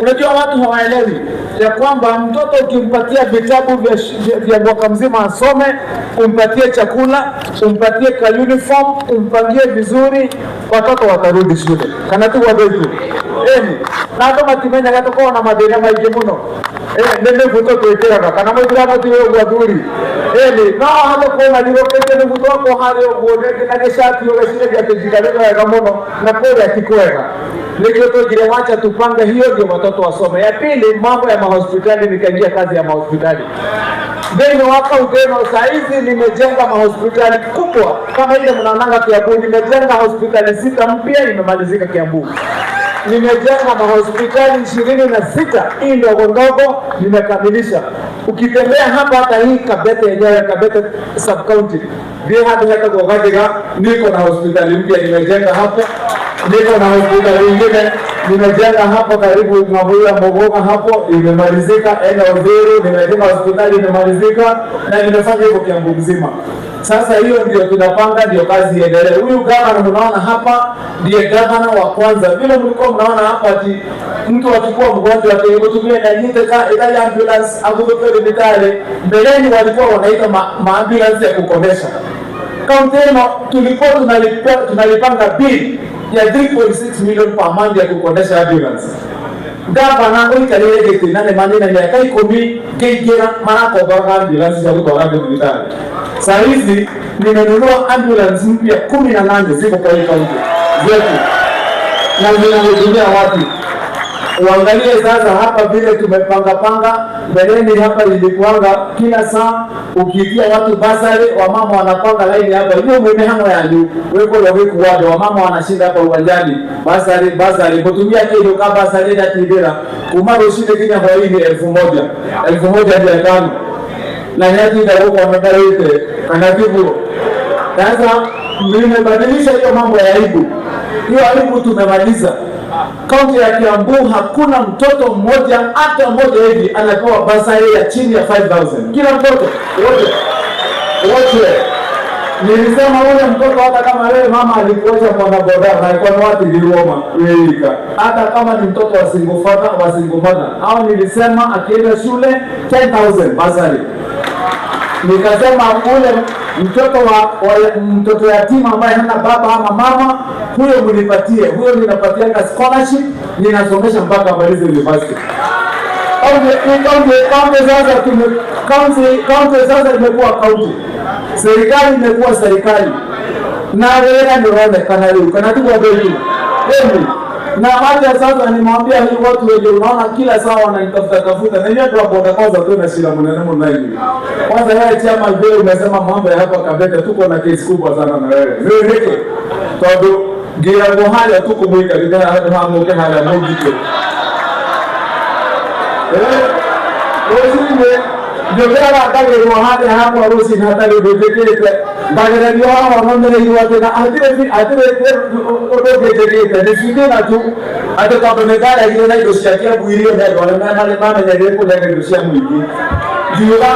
Unajua watu hawaelewi ya kwamba mtoto ukimpatia vitabu vya mwaka mzima asome, umpatie chakula, umpatie ka uniform, umpangie vizuri, watoto watarudi shule. Kana tu wabetu eni na andu matimenyaga tukoragwo na mathina maingi muno. Nĩ mĩbuto twĩkĩraga kana mũithĩramu tiwe ũguo athuri ĩni no hote kuona ndirũkĩte mĩbuto wakwa harĩa ũguo na gĩcati ũgeciragia atĩ njikarĩte wega mũno na kũrĩa ti kwega. Nĩkĩo twekire, wacha tupange hiyo ndio watoto wasome. Ya pili, mambo ya mahospitali, nikaingia kazi ya mahospitali thĩinĩ wa kaunti ĩno. Saa hizi nimejenga mahospitali kubwa kama ile mnaonanga Kiambu. Nimejenga hospitali sita mpya, imemalizika Kiambu. Nimejenga mahospitali 26, hii ndogo ndogo nimekamilisha. Ukitembea hapa hata hii Kabete yenyewe, Kabete sub county, ndio hadi hata kwa Gathiga niko na hospitali mpya nimejenga hapo. Niko na hospitali ingine nimejenga hapo karibu Mabuya Mogoka hapo imemalizika. Ena Uthiru nimejenga hospitali imemalizika, na nimefanya hivyo Kiambu mzima. Sasa hiyo ndio tunapanga, ndio kazi iendelee. Huyu gavana mnaona hapa ndiye gavana wa kwanza. Vile mlikuwa mnaona hapa ati mtu akikuwa mgonjwa akitumia na nyite ka ile ambulance akutoka hospitali, mbeleni walikuwa wanaita ma ambulance ya kukodesha. Kaunti ino tulikuwa tunalipanga bill ya 3.6 million per month ya kukodesha ambulance. Gavana ũikarĩire gĩtĩ na nĩ manina mĩaka 10 ngĩingĩra marakomboraga ambulance cia gũtwara andũ thibitarĩ. Saa hizi nimenunua ambulance mpya 18 ziko kwa hii kaunti zetu na zinahudumia watu. Uangalie sasa hapa vile tumepanga panga. Mbeleni hapa ilikuanga kila saa ukiitia watu bursary, wamama wanapanga laini hapa, hiyo mwene yanyu weko wako wamama wanashinda hapa uwanjani bursary bursary mutumia kindu ka bursary ndatindira kuma rucini nginya hwaini 1000, 1500 na nyatinda guku amekarite kana tiguo. Sasa nimebadilisha hiyo mambo ya aibu, hiyo aibu tumemaliza. Kaunti ya Kiambu hakuna mtoto mmoja hata mmoja hivi anapewa bursary ya chini ya 5000. Kila mtoto wote wote. Nilisema ule mtoto hata kama wewe mama alikuacha mwana boda na alikuwa na watu ilioma weika, hata kama ni mtoto wa single father wa single mother, au nilisema akienda shule 10,000 bursary. Nikasema ule mtoto wa mtoto yatima ambaye hana baba ama mama, huyo mnipatie, huyo ninapatianga scholarship, ninasomesha mpaka amalize university. Kaunti sasa tume kaunti sasa imekuwa kaunti, serikali imekuwa serikali, na wera nĩũronekana rĩu kana tiguo betu na hata sasa nimwambia hii watu wenye unaona kila saa wananitafuta tafuta, na hiyo ndio boda. Kwanza tu na shida mnene mno hivi. Kwanza wewe chama vile umesema mambo ya hapa Kabete, tuko na kesi kubwa sana na wewe. Wewe niki tondu ngiragwo haria tukumwika githera handu ha muke haria mugito. Rũcinĩ njũkĩraga ngagĩrwo harĩa hakwa rũcinĩ hatarĩ ũndũ njĩkĩte, ngagererio haha nomereirwo atĩ na hatirĩ hatirĩ ũndũ ũngĩ njĩkĩte, nĩ fitina tu atĩ tondũ nĩ ndaregire na indo cia Kiambu irio nĩ andũ arĩa mamenyerire kũrega indo cia mũingĩ, ngiuga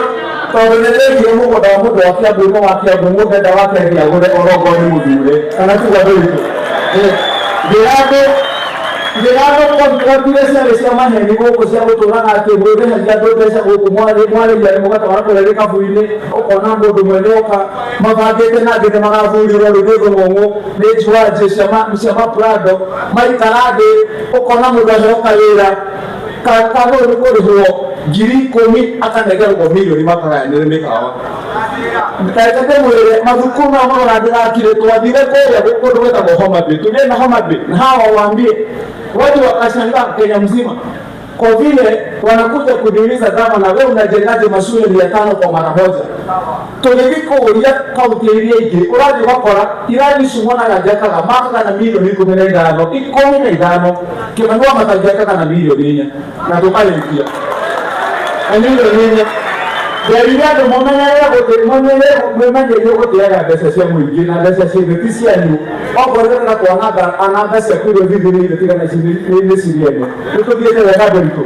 tondũ nĩ ndĩgire mũgũnda wa mũndũ wa Kiambu nĩ wa Kiambu, mũndũ wa Kenya agũre orongo nĩ mũthure kana tiguo ndũritũ ngĩra ngĩratho contract iria ciarĩ cia maheni gũkũ cia gũtũraga atĩ mwĩrĩhagia andũ mbeca gũkũ mwarĩria mũgatwara kũrĩa gĩkabu-inĩ, ũkona mũndũ mwene oka mabangĩte na angĩ nĩ marathurirwo rĩu nĩ thũng'ũng'ũ nĩ njuanjĩ cia maprado maikara thĩ, ũkona mũndũ aheo kawĩra kagũrũ kũrĩhwo 10,000 akanegerwo milioni makagayanĩre mĩkawa. Reke ndĩmwĩre mathukuru maya marora ndĩrakire, twathire kũrĩa kũndũ gwĩtagwo Homa Bay, tulienda Homa Bay na hawa waambie watu wakashangaa Kenya mzima kwa vile wanakuja kuniuliza, "Gavana, wewe unajengaje mashule 500 kwa mara moja?" Tũgĩthiĩ kũũria kaunti iria ingĩ, ũrathiĩ ũgakora irathi icio monaga njakaga makaga na milioni 15, 15. Kĩmanua matangĩakaga na milioni 4 na tũkarĩkia na milioni 4. Nderire andũ momenyerere mwĩmenyerie gũtĩaga mbeca cia mũingĩ na mbeca ciothe ti cianyu. Okorwo nĩ kwananga ananga ciaku iria ũthithĩrĩire, tigana nĩ ciriene. Nĩ tũthiĩte wega ndũritũ.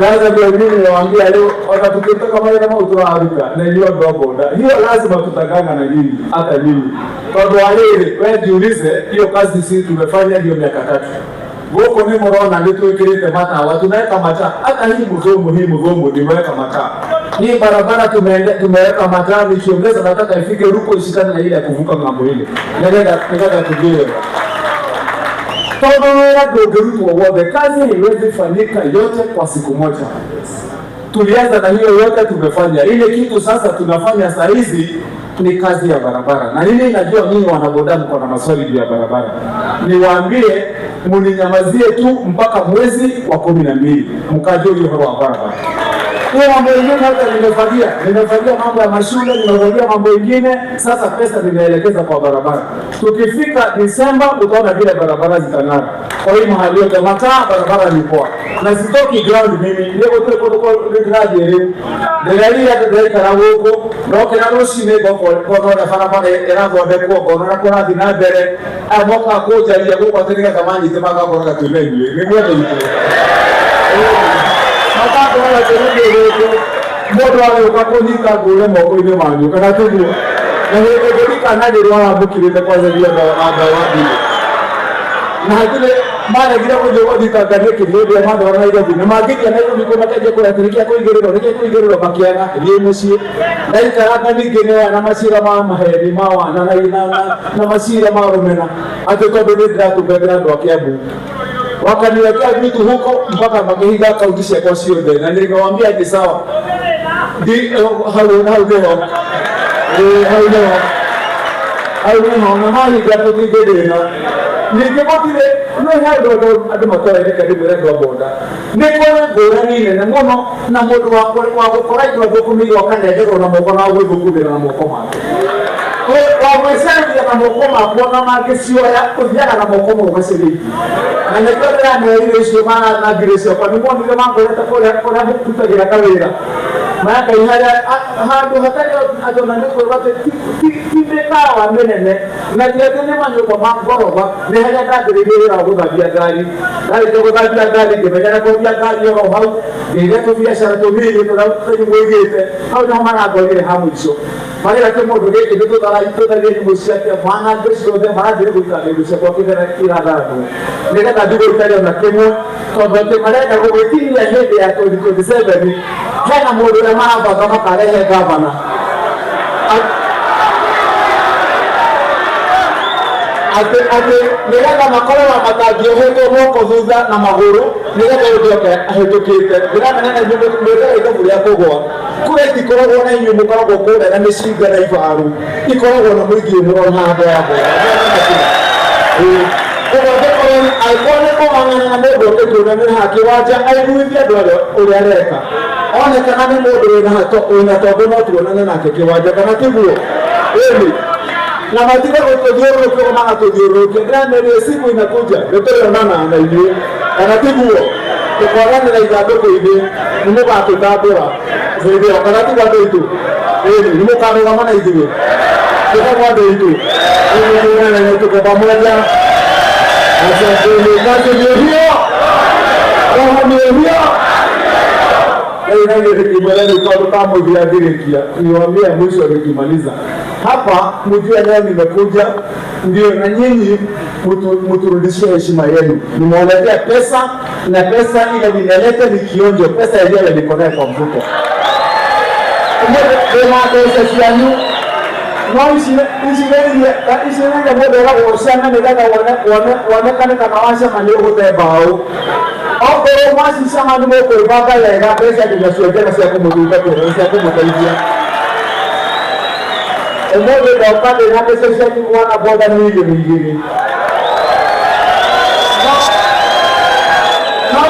Sasa ndio mimi niwaambia leo, ona tukitoka mawĩra mau tũraruta na inyuĩ andũ a boda, hiyo lazima tutaganga na nyinyi, hata nyinyi, tondũ wa rĩrĩ, we jiulize, hiyo kazi sisi tumefanya hiyo miaka 3. Gũkũ nĩ mũrona nĩ twĩkĩrĩte matawa, tunaweka mataa. Hata hii Muthumu, hii Muthumu nimeweka mataa. Hii barabara tumeweka mataa, nikiongeza nataka ifike Ruko ishikane na ile ya kuvuka ng'ambo ile. Nigetha tujue. Tondu wĩra ndũngĩrutwo wothe, kazi haiwezi fanyika yote kwa siku moja. Tulianza na hiyo yote tumefanya. Ile kitu sasa tunafanya saa hizi ni kazi ya barabara, na mimi najua nyinyi wanaboda mko na maswali juu ya barabara. Niwaambie muninyamazie tu mpaka mwezi wa 12 mkajue hiyo wa barabara. Hiyo mambo ingine hata nimefagia mambo ya mashule, nimefagia mambo ingine. Sasa pesa nimeelekeza kwa barabara. Tukifika Disemba utaona vile barabara zitang'ara. Kwa hiyo mahali yote mataa, barabara ni poa. Na sitoki ground mimi, ndio kwa ndĩrathiĩ rĩu. Ndĩraria atĩ ndĩraikara gũkũ, ndokĩra rũcinĩ ngona barabara ĩrathondekwo, ngona ũrĩa kũrathiĩ na mbere. Aya mokaga kũnjaria gũkũ atĩ nĩgetha manyite magakoraga twĩna inyuĩ. Nĩguo andũ aitũ. Makakoraga twĩna inyuĩ gũkũ. Mũndũ agĩũka kũnyita ngũre moko-inĩ manyu, kana tiguo? Na hĩndĩ ĩngĩ ndikanagĩrwo arambũkirĩte kwanjagia ndawa mbili. Na hatirĩ maregire gũthiĩ gũthitanga nĩkĩ nĩ ũndũ wa matwara Nairobi, na mangĩthiĩ Nairobi kũ makenjia kũrĩa atĩ nĩkĩa kũigĩrĩrwo, nĩkĩa kũigĩrĩrwo, makĩaga thiĩ mũciĩ. Ndaikaranga ningĩ nĩ na macira ma maheni ma wana na macira ma rũmena atĩ tondũ nĩ ndĩratungatĩra andũ a Kiambu. Wakaniwekea vitu huko mpaka makihiga akaunti ciakwa ciothe, na nikawaambia ni sawa. Ndi hau hau nĩho. Ĩĩ, hau nĩho, hau nĩho, na mahinga tũtingĩthĩna ningĩ gũtirĩ no he andũ andũ matoĩ. Reke ndĩmwĩre, andũ a boda, nĩ kũrĩ ngũrani nene mũno na mũndũ wa gũkora indo athũkũmĩirwo akanengerwo na moko na gwĩthũkũmĩra na moko make, wa gwĩcaria na moko makwa na mangĩcioya ũthiaga na moko mau ũgaciria. Na nĩkĩo ndĩramerire icio maranangire ciakwa, nĩ monire mangorete kũrĩa kũrĩa mũrutagĩra kawĩra mayakai harĩa handũ hatarĩ andũ, na nĩ kwĩrwo atĩ ti mĩkawa mĩnene na ti atĩ nĩ manyũmba ma ngoroba. Nĩ harĩa ndambĩrĩirie wĩra wa gũthambia ngari. Ndarĩkia gũthambia ngari, ngĩmenyera kwendia ngari oro hau, ngĩiga tũbiacara tũnini tũrĩa mũigĩte hau. Nĩho marangorire ha mũico marĩra kĩmũndũ gĩkĩ nĩ tũtharie nyamũ ciake mwanange ciothe, marathiĩ gũikara indo ciakwa kĩgera iratharwo nĩgetha ndigũikaria ona kĩmwe, tondũ atĩ marenda gũgĩkinyia hĩndĩ ya 2027 hena mũndũ ũrĩa marabanga makarehe gavana. Atĩ nĩgetha makorwo matangĩohetwo moko thutha na magũrũ, nĩgetha ũndũ oke ahĩtũkĩte. Ndĩramenya na inyuĩ mwĩkaga ithabu rĩa kũgwa. Kura itikoragwo na inyuĩ, mũkoragwo kũrĩa na mĩcinga na ibaru, ikoragwo na mũingĩ mũrona andũ a boda. Ũguo angĩkorwo angĩkorwo nĩ kũng'ang'ana na mũndũ oke tuonane haha kĩwanja aiguithie andũ arĩa ũrĩa areka, one kana nĩ mũndũ wĩna tondũ no tuonane nake kĩwanja, kana tiguo? Ĩni na matige gũtũthiũrũrũkia ũguo magatũthiũrũrũkia. Ndĩrameria siku inakuja nĩtũrĩonana na inyuĩ, kana tiguo? Tũkoranĩra ithandũkũ-inĩ, nĩ mũgatũtambũra hĩndĩ ĩyo, kana tiguo andũ aitũ? Ĩni nĩ mũkarũgama na ithuĩ tũkagwa andũ aitũ. Ĩni tuonane na tuko pamoja. Asanteni. Kazi ndio hiyo, roho ndio hiyo. Nikimweleza tondũ kamũthia ngĩrĩkia, niwaambia mwisho nikimaliza hapa, mjue leo nimekuja ndio na nyinyi mturudishie heshima yenu. Nimewaletea pesa na pesa ile nimeleta ni kionjo, pesa yenyewe niko nayo kwa mfuko. Ndĩna mbeca cianyu, no ici ici nĩ mũndũ eragwo ũcame nĩgetha wonekane kana wacama nĩ ũgũte mbaũ. Okorwo mwacicama nĩ mũkwĩbanga wega, mbeca ndĩnacio njega cia kũmũtungatĩra na cia kũmũteithia. Ũmũthĩ ndoka ndĩna mbeca cianyu mwana boda 2,000,000, no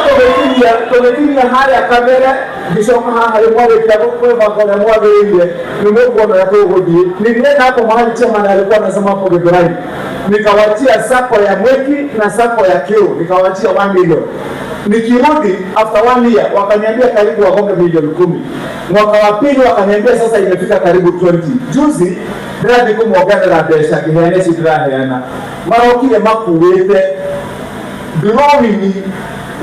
tũgĩkinyia harĩa kabere, ngĩcoka haha rĩ, mwarĩkia kwĩbanga ũrĩa mwagĩrĩire, nĩ mũkuona ũrĩa tũgũthiĩ. Nilienda hapo mahali chairman alikuwa anasema hapo Githurai, nikawachia sacco ya Mwiki na sacco ya Kiu, nikawachia 1 million. Nikirudi after one year wakaniambia karibu wagonge 10,000,000. Mwaka wa pili wakaniambia sasa imefika karibu 20. Juzi ndĩrathiĩ kũmongerera mbeca ngĩheana ici ndĩraheana, marokire makuĩte drawing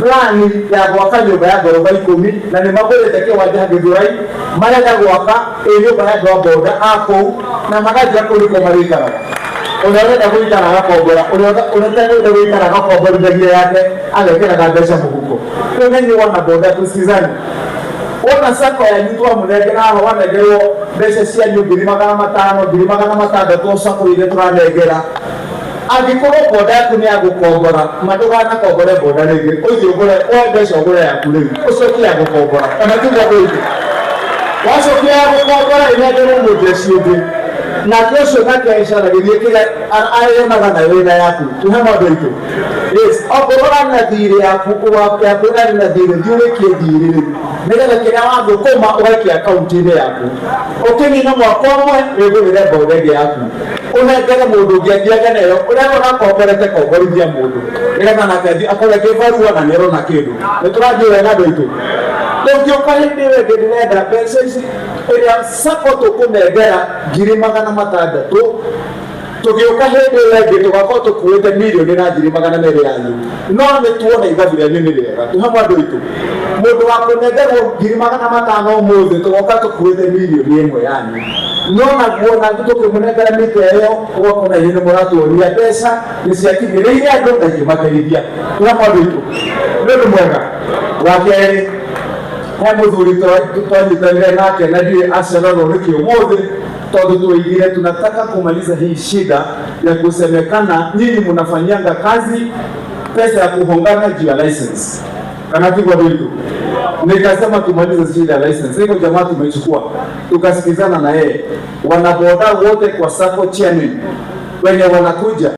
plan ya gwaka nyũmba ya ngoroba 10, na nĩ magũrĩte kĩwanja Githurai, marenda gwaka ĩ nyũmba ya andũ a boda a kũu, na maganjia kũu nĩkuo marĩikaraga. Ũrĩa ũrenda gũikara agakombora, ũrĩa ũrenda gũikara agakomborithagia yake, agekĩraga mbeca mũhuko. Rĩu na inyuĩ wana boda, tusikizane. Wona SACCO yanyu twamũnengera haha, wanengerwo mbeca cianyu 500,000, 600,000, SACCO iria tũranengera, angĩkorwo boda yaku nĩ ya gũkombora, ma ndũganakombore boda rĩngĩ. Ũthiĩ ũgũre, woe mbeca ũgũre yaku rĩu, ũcokie ya gũkombora. Kana tiguo andũ aitũ? Wacokia ya gũkombora, ĩnengerwo mũjeshi ũngĩ, nake ũcio nake acaragĩrie kĩrĩa arĩonaga nayo wĩna yaku. Tuhe andũ aitũ. Yes, okorwo ũrarĩ na thirĩ yaku yaku, ũrarĩ na thirĩ, thiĩ ũrĩkie thirĩ rĩu, nĩgetha kĩrĩa wathũkũma ũgaikia akaunti-inĩ yaku. Ũkĩnina mwaka ũmwe, wĩgũrĩre boda ĩngĩ yaku, ũnengere mũndũ ũngĩ athiage nayo. Ũrĩa ũrakomborete, komborithia mũndũ, nĩgetha nake athiĩ akorwo kĩbarua na nĩarona kĩndũ. Nĩ tũrathiĩ wega, andũ aitũ? Rĩu ngĩũka hĩndĩ ĩyo ĩngĩ, ndĩrenda mbeca ici ĩrĩa SACCO tũkũnengera 600,000. Tũgĩũka hĩndĩ ĩyo ĩngĩ, tũgakorwo tũkuĩte 1,200,000 yanyu. No nĩ tuona ithabu rĩanyu nĩ rĩega. Tũhamwe, andũ aitũ? Mũndũ wa kũnengerwo 500,000 ũmũthĩ, tũgoka tũkuĩte 1 million yanyu. No naguo na tũkĩmũnengera mita ĩyo, ũgakora inyuĩ nĩ mũratuonia mbeca nĩ ciakinyĩrĩire andũ na ikĩmateithia. Tũhamwe, andũ aitũ? Nĩ ũndũ mwega. Wa kerĩ, he mũthuri twanyitanire nake na ndiũĩ acererwo nĩkĩ ũmũthĩ, tondũ tuigire tunataka kumaliza hii shida ya kusemekana nyinyi mnafanyanga kazi pesa ya kuhongana juu ya license. Kana tiguo, andũ? Nikasema tumalize shida ya license. Iko jamaa tumechukua, tukasikizana na yeye, wanaboda wote kwa SACCO chairman wenye wanakuja.